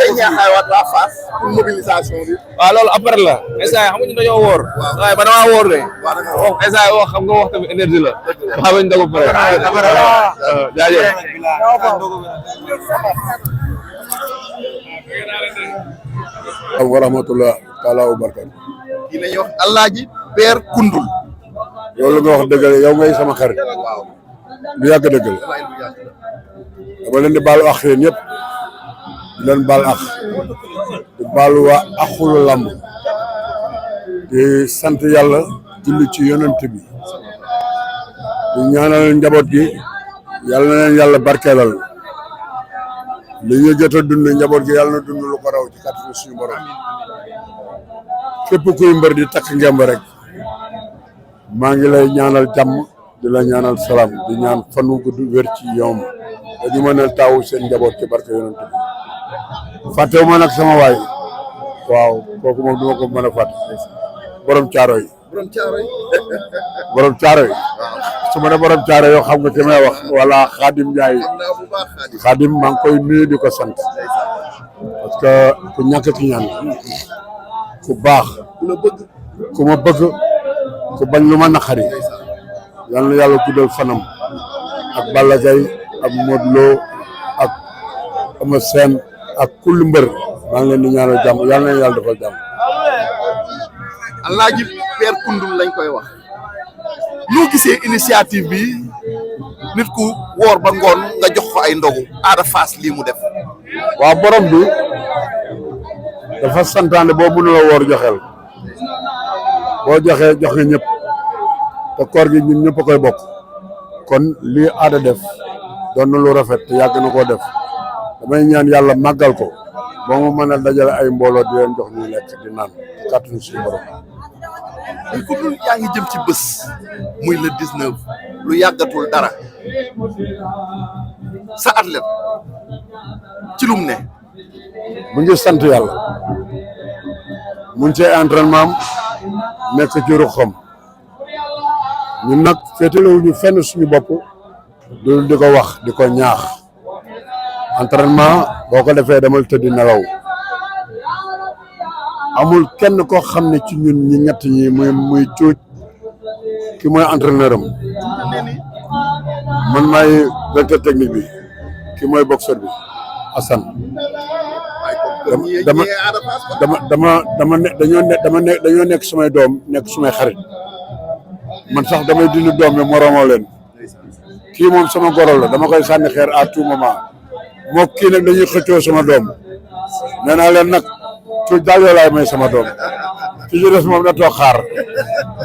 ngay ñaaxaay waat waa Fass pour mobilisation bi. waaw loolu après la instant yii xam nga ñu dañoo wóor. waaye ba damaa wóor de. waaw instant yii wax xam nga wax tamit énergie la. waaw bañ dogu pare. jaajëf. wa rahmatulah taala wa barakatu. kii la ñuy wax Alaaji Père Koundoul. loolu nga wax dëgg la yow ngay sama xarit. lu yàgg dëgg la. dama leen di baalu àq yéen ñëpp di leen baal àq di baalu waa àqulu làmb di sant yàlla julli ci yonent bi di ñaanal njaboot gi yàlla na leen yàlla barkeelal li ñu jot a dund njaboot gi yàlla na dund lu ko raw ci kàttanu suñu borom képp kuy mbër di takk ngemb rek maa ngi lay ñaanal jàmm di la ñaanal salaam di ñaan fan wu gudd wér ci yoom dañu mën a taawu seen njaboot ci barke yonent bi fàttewu ma nag sama waay waaw kooku moom duma ko mën a fàtte borom caaro yi borom caaro yi su ma ne borom caaro yoo xam nga ki may wax wala Xaadim Njaay Xaadim maa ngi koy nuyu di ko sant parce que ku ñàkk ki ñaan ku baax ku ma bëgg ku bañ lu ma naqari yal na yàlla guddal fanam ak Balla Gaye ak Modou Lo ak Eumeu Sène ak kulli mbër maa ngi leen di ñaanal jàmm yal na yàlla defal jàmm. Alaaji Père Koundoul lañ koy wax noo gisee initiative bi nit ku woor ba ngoon nga jox ko ay ndogu Ada Fass lii mu def. waaw borom bi dafa santaane boo mënula woor joxeel boo joxee jox nga ñëpp te koor gi ñun ñëpp a koy bokk kon lii Ada def doon na lu rafet te yàgg na koo def damay ñaan yàlla màggal ko ba mu mën a dajale ay mbooloo di leen jox ñu lekk di naan kàttanu suñu borom. ku dul yaa ngi jëm ci bés muy le 19 lu yàggatul dara sa athlète ci lum ne. mu ngi sant yàlla mu ngi cee entraînement am nekk ci ruxam ñun nag féetalewuñu fenn suñu bopp du di ko wax di ko ñaax entraînement boo ko defee demal tëddi nelaw amul kenn koo xam ne ci ñun ñi ñett ñi muy cuuj ki mooy entraîneur am man maay directeur technique bi ki mooy boxeur bi Assane dañoo nekk sumay doom nekk sumay xarit man sax damay dindi doom bi moromoo leen kii moom sama goro la dama koy sànni xeer à tout moment moo kii nag dañuy xëccoo sama doom nee naa leen nag cuuj daal yoo laay may sama doom ki ci des moom na toog xaar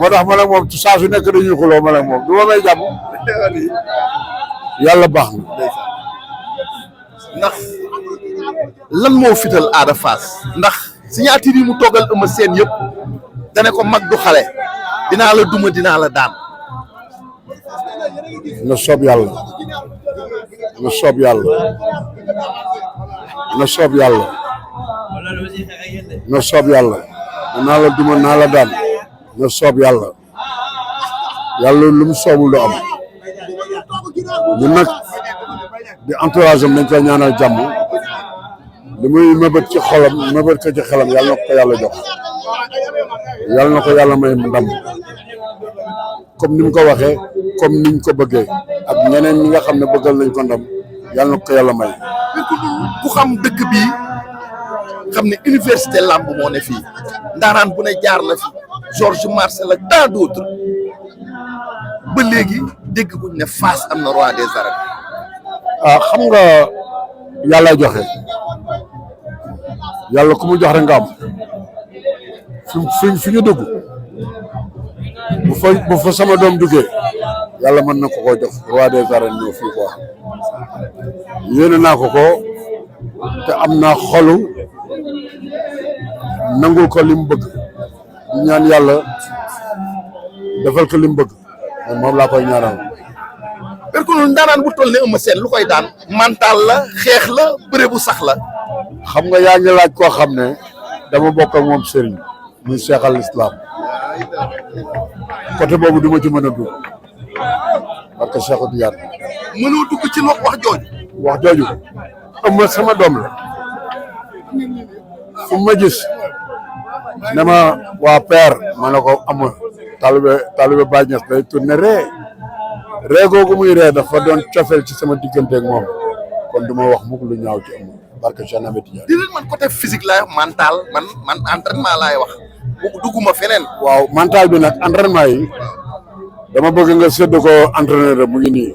moo tax ma nag moom saa su nekk dañuy xuloo ma nag moom du ma may jàmm yàlla baax na. ndax lan moo fital Ada Fass ndax signature yi mu toogal Eumeu Sène yëpp dane ko mag du xale dinaa la duma dinaa la daan. na soob yàlla na soob yàlla na soob yàlla na soob yàlla naa la duma naa la daan na soob yàlla yàlla lu mu soobul du am ñun nag di entourage am dañ koy ñaanal jàmm li muy mëbët ci xolam mëbët ko ci xelam yàlla na ko yàlla jox yàlla na ko yàlla may ndam comme ni mu ko waxee comme niñ ko bëggee ak ñeneen ñi nga xam ne bëggal nañ ko ndam yàlla na ko yàlla may. ku xam dëkk bi xam ne université lamb moo ne fii ndaanaan bu ne jaar na fi Georges Marcel ak tant d'autres ba léegi dégg guñ ne Fass am na roi des arènes. xam nga yàlla joxe yàlla ku mu jox rek nga am fi ñu dugg bu fa sama doom duggee yàlla mën na ko koo jox roi des arènes ñëw fii quoi yéene naa ko te am naa xolu nangul ko li mu bëgg di ñaan yàlla defal ko li mu bëgg moom laa koy ñaanal. Père Koundoul ndaanaan bu toll ne Eumeu Sène lu koy daan mental la xeex la bëre bu sax la. xam nga yaa ngi laaj koo xam ne dama bokk ak moom Serigne muy Cheikh al Islam côté boobu du ma ci mën a dugg parce que Cheikh Tidiane mënoo dugg ci wax jooju. wax jooju Eumeu sama doom la fu ma gis ne ma waa père ma ne ko amul talibé Baye Niass day tourné ree googu muy ree dafa doon cofeel ci sama diggante ak moom kon du ma wax mukk lu ñaaw ci amul barke Cheikh Ahmed Tidiane. di man côté physique laay wax mental man entraînement laay wax dugguma feneen. waaw mental bi nag entraînement yi dama bëgg nga sédd ko entraîneur mu ngi nii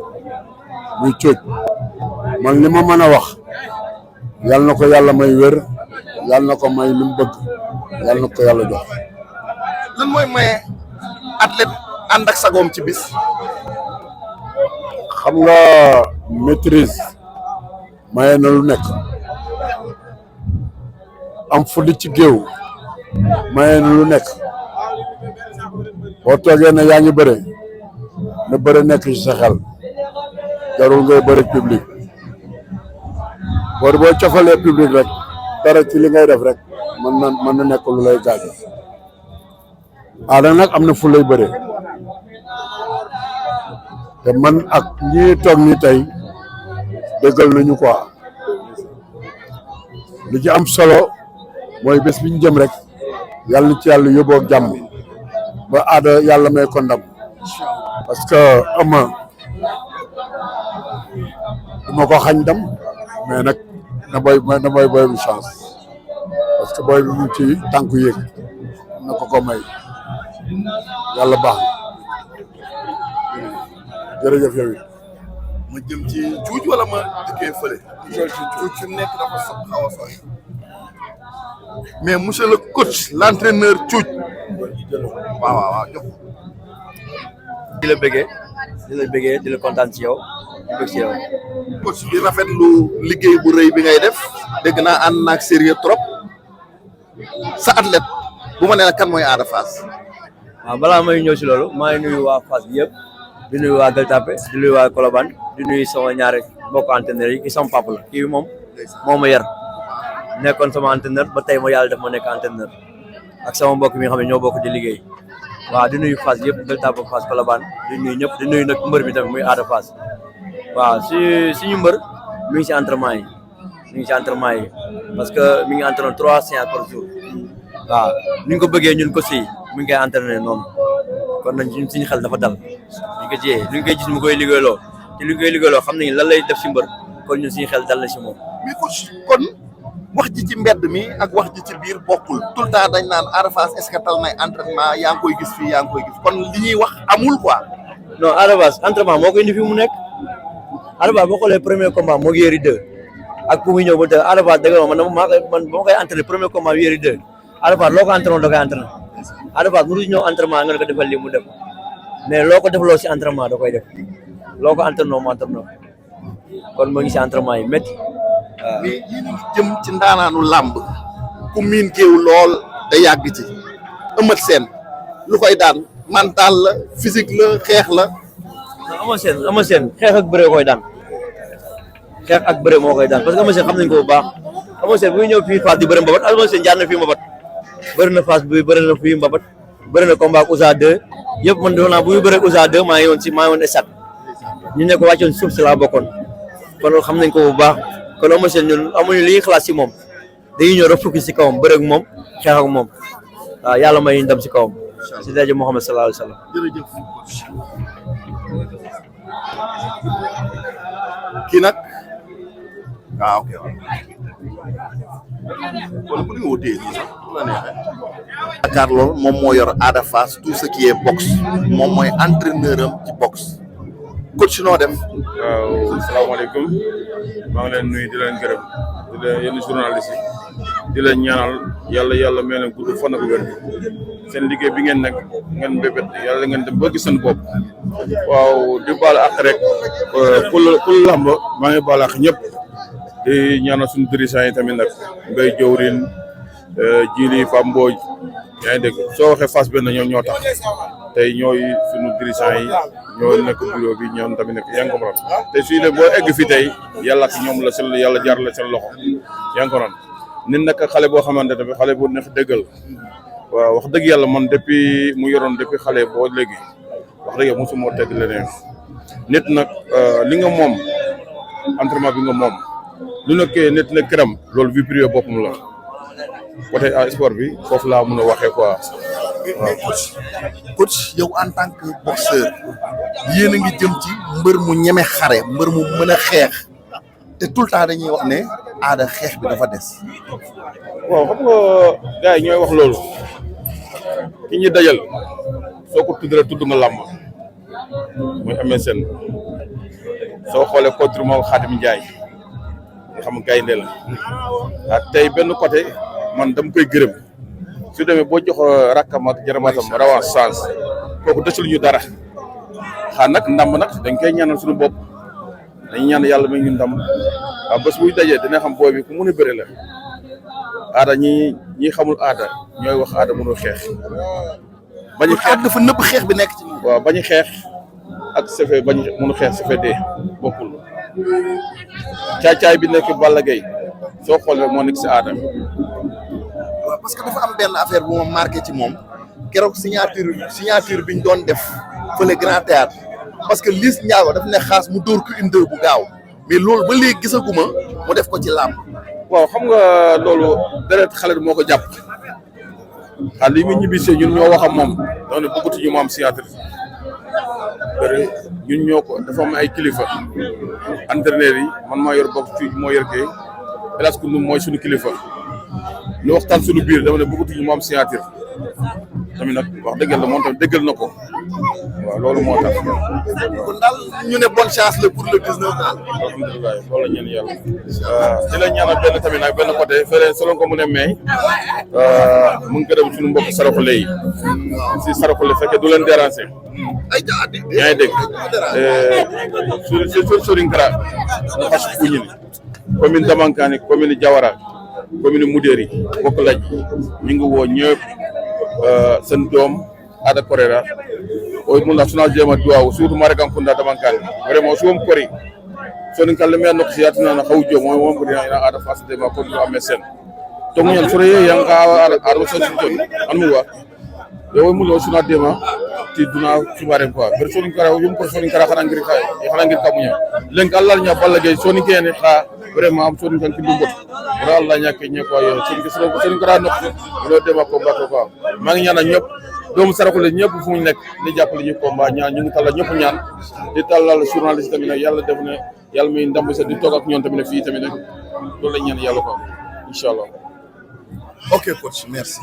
muy cóoj man li ma mën a wax yàlla na ko yàlla may wér yàlla na ko may li mu bëgg yàlla na ko yàlla jox. lan mooy maye athlète ànd ak sagoom ci bis. xam nga maîtrise maye na lu nekk am fuli ci géew maye na lu nekk boo toogee ne yaa ngi bëre na bëre nekk ci sa xel jarul ngay bëre public boo cofalee public rek dara ci li ngay def rek mën na nekk lu lay gaañ Ada nag am na fu lay bëre te man ak ñi toog ni tey dëggal nañu quoi li ci am solo mooy bés bi ñu jëm rek yàlla na ci yàlla yóbboo ak jàmm ba Ada yàlla may ko ndam parce que ama duma ko xañ ndam mais nag na boy bu chance parce que boy bi mu ci tànku yéeg na ko may yàlla baax na jërëjëf yow it ma jëm ci cuuj wala ma dëkkee fële. cuuj fi mu nekk dafa xaw a sooy. mais monsieur le coach l'entraîneur cuuj. waaw jox. di la bëggee di la kontaan ci yow di bëgg ci yow. coach bi rafetlu liggéey bu rëy bi ngay def dégg naa ànd naag sérieux trop sa athlète bu ma nee la kan mooy Ada Fass. waaw balaa may ñëw si loolu maa ngi nuyu waa Fass bi yëpp di nuyu waa Gueule Tapée di nuyu waa Colobane di nuyu sama ñaari mbokku entraîneur yi ki sama papa la kii moom moo ma yar nekkoon sama entraîneur ba tey ma yàlla def ma nekk entraîneur ak sama mbokk mi nga xam ne ñoo bokk di liggéey waaw di nuyu Fass yëpp Gueule Tapée Fass Colobane di nuyu ñëpp di nuyu nag mbër mi tamit muy Ada Fass waaw suñu mbër mi ngi si entraînement yi parce que mi ngi entraîné 3 séances par jour waaw ni ñu ko bëggee ñun ko si mi ngi koy entraîné noonu kon nag ñun suñu xel dafa dal ñu ko jiyee lu ñu koy gis mu koy liggéeyloo te lu ñu koy liggéeyloo xam nañ lan lay def si mbër kon ñun suñu xel dal na si moom. mais coach kon wax ji ci mbedd mi ak wax ji ci biir bokkul tout le temps dañ naan Ada Fass est-ce que tal nay entraînement yaa ngi koy gis fii yaa ngi koy gis kon li ñuy wax amul quoi. non Ada Fass entraînement moo koy indi fi mu nekk Ada Fass boo xoolee premier combat moo ngi Yéri 2 ak pour muy ñëw ba tey Ada Fass dëgg man boo koy entraîné premier combat Yéri 2 Ada Fass loo ko entraîné da koy entraîné Ada Fass mënu ñëw entraînement nga ne ko defal lii mu def mais loo ko defloo si entraînement da koy def loo ko entraîné mu entraîné kon moo ngi si entraînement yi métti waaw. mais yéen a ngi jëm ci ndaanaanu làmb ku miin géew lool te yàgg ci Eumeu Sène lu koy daan mental la physique la xeex la. Eumeu Sène xeex ak bëre koy daan xeex ak bëre moo koy daan parce que Eumeu Sène xam nañ ko bu baax Eumeu Sène bu ñëw fii Fass di bëre mbabat Eumeu Sène jaar na fii mbabat bëri na Fass bi bëri na fii mbabat bëri na combat ak Ousa 2 yëpp man defe naa bu ñu bëree Ousa 2 maa ngi woon esat ñu ne ko wàccoon suuf si laa bokkoon kon xam nañ ko bu baax kon Eumeu Sène ñun amuñu li ñuy xalaat si moom dañuy ñëw rek fukki si kawam bëre ak moom xeex ak moom waaw yàlla may ndam si kawam si daje Muhammad sallallahu alayhi wa sallam. jërëjëf kii nag waaw ok wala bu ñu wutee nii sax bu la neexee. Dakar loolu moom moo yor Ada Fass tout ce qui est boxe moom mooy entraîneur am ci boxe coach noo def. waaw salaamaaleykum maa ngi leen nuyu di leen gërëm di leen yenn journaliste yi di leen ñaanal yàlla may leen gudd fan ak wér seen liggéey bi ngeen nekk ngeen bébét yàlla ngeen dem ba gis seen bopp waaw di baal ak rek ku lamb maa ngi baal ak ñëpp di ñaanal suñu dirigeant yi tamit nag Mbaye Diowrine Djili Fam Mbodj yaa ngi dégg soo waxee Fass benn ñoo tax tey ñooy suñu dirigeant yi ñoo nekk bureau bi ñoom tamit nekk yaa ngi comprendre te suy ne boo egg fi tey yàlla ak ñoom la seen yàlla jaar la seen loxo yaa ngi comprendre nit nag xale boo xamante ne xale bu neex dëggal waaw wax dëgg yàlla man depuis mu yoroon depuis xale boo léegi wax dëgg yàlla mosuma teg leneen nit nag li nga moom entraînement bi nga moom lu nekkee nit ne këram loolu vie privée boppam la côté sport bi foofu laa mën a waxee quoi. mais coach yow en tant que boxeur yéen a ngi jëm ci mbër mu ñeme xare mbër mu mën a xeex te tout le temps dañuy wax ne aada xeex bi dafa des. waaw xam nga gars yi ñooy wax loolu ki ñuy dajal soo ko tudd rek tudd nga làmb muy amee seen soo xoolee contre moom Khadim Ndiaye nga xam gaynde la ak tey benn côté man dama koy gërëm su demee boo jox rakkam ak jaramatam rawaan chance kooku desul ñu dara xaa nag ndam nag dañ koy ñaanal suñu bopp dañuy ñaan yàlla may ñu ndam waaw bés buy dajee dina xam booy bi ku mun a bëre la aada ñi xamul aada ñooy wax aada mënul xeex bañu xeex dafa nëbb xeex bi nekk ci moom. waaw bañu xeex ak sefe bañu mënu xeex sefe dee bokkul caay-caay bi nekk Balla Gaye soo xoolee moo nekk si aada. waaw parce que dafa am benn affaire bu ma marqué ci moom keroog signature bi ñu doon def fële Grand Théâtre parce que Liss Ndiago daf ne xaas mu dóor ko une bu gaaw mais loolu ba léegi gisaguma mu def ko ci làmb. waaw xam nga loolu deret xale moo ko jàpp xale li mu ñibbisee ñun ñoo wax ak moom doon na bëggatuñu mu am signature ñun ñoo ko dafa am ay kilifa entraîneur yi man maa yor box ci moo yor kee El Hadj Koundoum mooy suñu kilifa ñu waxtaan suñu biir dama ne bëggatuñu mu am signature tamit nag wax dëgg yàlla moom tamit dëggal na ko waaw loolu moo tax. kon daal ñu ne bonne chance la pour le 19 daal. alhamdulilah loolu la ñaan yàlla di la ñaanal benn tamit nag benn côté fële selon ko mu ne mais mu ngi gërëm suñu mbokk saraxule yi si saraxule fekkee du leen déranger yaa ngi dégg sur Sorinkara mu xas Foundiougne commune Damankani commune Diawara commune Moudéri bokk laaj ñu ngi woo ñëpp seen doom Ada Corera oy mun na suna jema duwaw surtout Maragankunda Damankani vraiment suwom kori sonin kalle me nok siyatina na xaw jom mom ko dina Ada Fass de ma ko do amé sen to mu ñal sore yang ka aro so ci ton an mu wa yow mu lo suna dema ti duna ci bare quoi ber sonin kara yum ko sonin kara xana ngir ka mu ñal len Allah nya Balla Gaye sonin kene xa vraiment am sonin kan ki du bot wala Allah ñake ñe ko yo sonin kara nok do dema ko ba ko ma ngi ñaan ñep doomu saraxule ñëpp fu ñu nekk di jàppale ñu combat ñaan ñu ngi talal ñëpp ñaan di talal journaliste tamit nag yàlla def ne yàlla muy ndam sa di toog ak ñoom tamit ne fii tamit nag loolu la ñaan yàlla ko incha allah. ok coach merci.